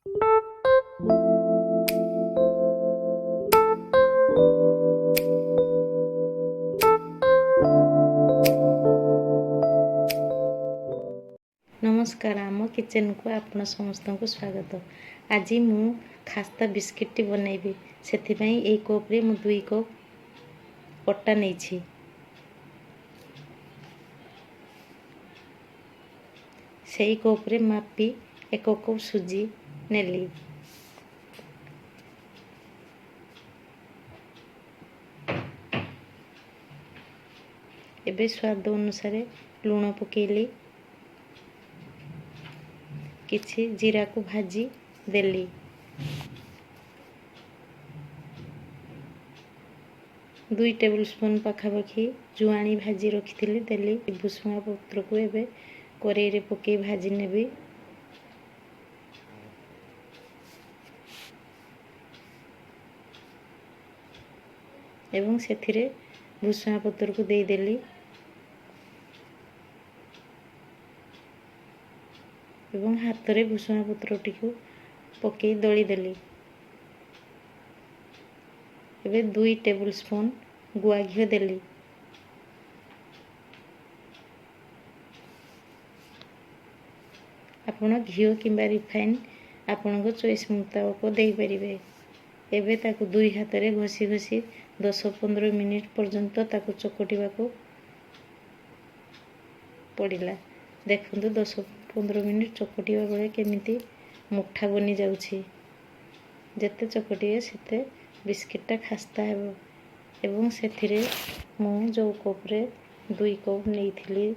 ନମସ୍କାର, ଆମ କିଚେନକୁ ଆପଣ ସମସ୍ତଙ୍କୁ ସ୍ୱାଗତ। ଆଜି ମୁଁ ଖାସ୍ତା ବିସ୍କିଟ୍ଟି ବନେଇବି। ସେଥିପାଇଁ ଏଇ କପ୍ରେ ମୁଁ 2 କପ୍ ଅଟା ନେଇଛି। ସେଇ କପ୍ରେ ମାପି 1 କପ୍ ସୁଜି ନେଲି। ଏବେ ସ୍ୱାଦ ଅନୁସାରେ ଲୁଣ ପକେଇଲି। କିଛି ଜିରାକୁ ଭାଜି ଦେଲି। 2 ଟେବୁଲ୍ ସ୍ପୁନ୍ ପାଖାପାଖି ଜୁଆଣି ଭାଜି ରଖିଥିଲି, ଦେଲି। ଭୃସୁଙ୍ଗା ପତ୍ରକୁ ଏବେ କରେଇରେ ପକାଇ ଭାଜି ନେବି ଏବଂ ସେଥିରେ ଭୃସୁଙ୍ଗା ପତ୍ରକୁ ଦେଇଦେଲି ଏବଂ ହାତରେ ଭୃସୁଙ୍ଗା ପତ୍ରଟିକୁ ପକାଇ ଦଳିଦେଲି। ଏବେ 2 ଟେବୁଲ୍ ସ୍ପୁନ୍ ଗୁଆ ଘିଅ ଦେଲି। ଆପଣ ଘିଅ କିମ୍ବା ରିଫାଇନ୍ ଆପଣଙ୍କ ଚଏସ୍ ମୁତାବକ ଦେଇପାରିବେ। ଏବେ ତାକୁ ଦୁଇ ହାତରେ ଘଷି ଘଷି 10-15 ମିନିଟ୍ ପର୍ଯ୍ୟନ୍ତ ତାକୁ ଚକଟିବାକୁ ପଡ଼ିଲା। ଦେଖନ୍ତୁ, 10-15 ମିନିଟ୍ ଚକଟିବା ବେଳେ କେମିତି ମୁଠା ବନିଯାଉଛି। ଯେତେ ଚକଟିବେ, ସେତେ ବିସ୍କିଟ୍ଟା ଖାସ୍ତା ହେବ। ଏବଂ ସେଥିରେ ମୁଁ ଯେଉଁ କପ୍ରେ 2 କପ୍ ନେଇଥିଲି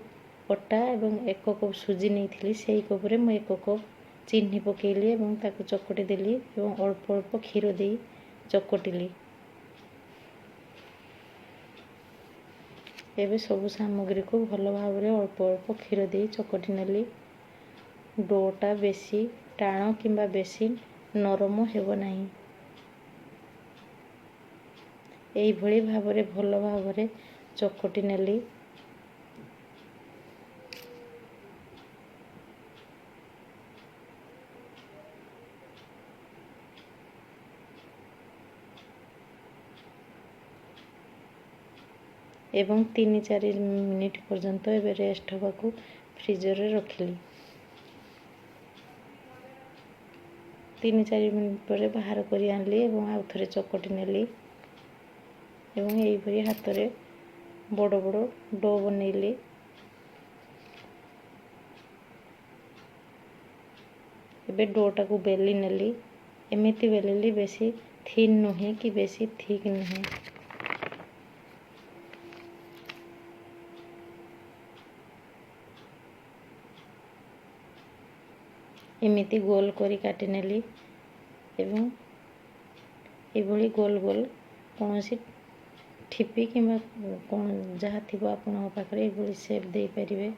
ଅଟା ଏବଂ 1 କପ୍ ସୁଜି ନେଇଥିଲି, ସେଇ କପ୍ରେ ମୁଁ 1 କପ୍ ଚିନି ପକାଇଲି ଏବଂ ତାକୁ ଚକଟି ଦେଲି ଏବଂ ଅଳ୍ପ ଅଳ୍ପ କ୍ଷୀର ଦେଇ ଚକଟିଲି। ଏବେ ସବୁ ସାମଗ୍ରୀକୁ ଭଲ ଭାବରେ ଅଳ୍ପ ଅଳ୍ପ କ୍ଷୀର ଦେଇ ଚକଟି ନେଲି। ଡୋଟା ବେଶୀ ଟାଣ କିମ୍ବା ବେଶୀ ନରମ ହେବ ନାହିଁ। ଏଇଭଳି ଭାବରେ ଭଲ ଭାବରେ ଚକଟି ନେଲି। ଏବଂ 3-4 ମିନିଟ୍ ପର୍ଯ୍ୟନ୍ତ ଏବେ ରେଷ୍ଟ ହେବାକୁ ଫ୍ରିଜରରେ ରଖିଲି। 3-4 ମିନିଟ୍ ପରେ ବାହାର କରି ଆଣିଲି ଏବଂ ଆଉ ଥରେ ଚକଟି ନେଲି ଏବଂ ଏଇଭଳି ହାତରେ ବଡ଼ ବଡ଼ do ବନେଇଲି। ଏବେ ଡୋଟାକୁ ବେଲି ନେଲି। ଏମିତି ବେଲିଲି, ବେଶୀ ଥିନ୍ ନୁହେଁ କି ବେଶୀ ଥିକ୍ ନୁହେଁ। ଏମିତି ଗୋଲ କରି କାଟି ନେଲି ଏବଂ ଏଭଳି ଗୋଲ ଗୋଲ କୌଣସି ଠିପି କିମ୍ବା କ'ଣ ଯାହା ଥିବ ଆପଣଙ୍କ ପାଖରେ, ଏଭଳି ସେପ୍ ଦେଇପାରିବେ।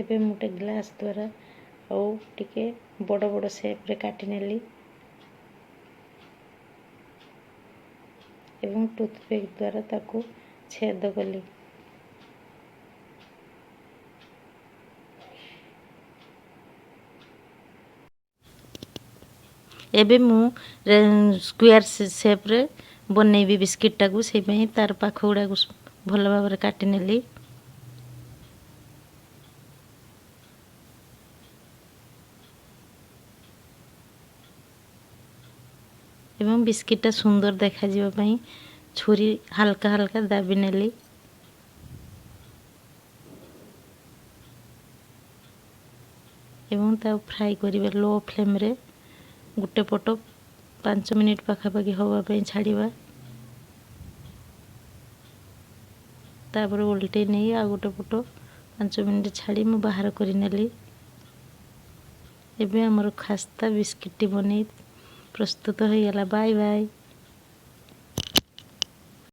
ଏବେ ମୁଁ ଗୋଟେ ଗ୍ଲାସ୍ ଦ୍ୱାରା ଆଉ ଟିକେ ବଡ଼ ବଡ଼ ସେପ୍ରେ କାଟି ନେଲି ଏବଂ ଟୁଥପିକ୍ ଦ୍ୱାରା ତାକୁ ଛେଦ କଲି। ଏବେ ମୁଁ ସ୍କୋୟାର ସେପ୍ରେ ବନେଇବି ବିସ୍କିଟ୍ଟାକୁ। ସେଇପାଇଁ ତାର ପାଖ ଗୁଡ଼ାକୁ ଭଲ ଭାବରେ କାଟି ନେଲି। ଏବଂ ବିସ୍କିଟ୍ଟା ସୁନ୍ଦର ଦେଖାଯିବା ପାଇଁ ଛୁରୀ ହାଲକା ହାଲକା ଦାବି ନେଲି। ଏବଂ ତାକୁ ଫ୍ରାଏ କରିବା ଲୋ ଫ୍ଲେମ୍ରେ। ଗୋଟେ ପଟ 5 ମିନିଟ୍ ପାଖାପାଖି ହେବା ପାଇଁ ଛାଡ଼ିବା। ତାପରେ ଓଲଟେଇ ନେଇ ଆଉ ଗୋଟେ ପଟ 5 ମିନିଟ୍ ଛାଡ଼ି ମୁଁ ବାହାର କରିନେଲି। ଏବେ ଆମର ଖାସ୍ତା ବିସ୍କିଟ୍ଟି ବନେଇ ପ୍ରସ୍ତୁତ ହୋଇଗଲା। Bye bye.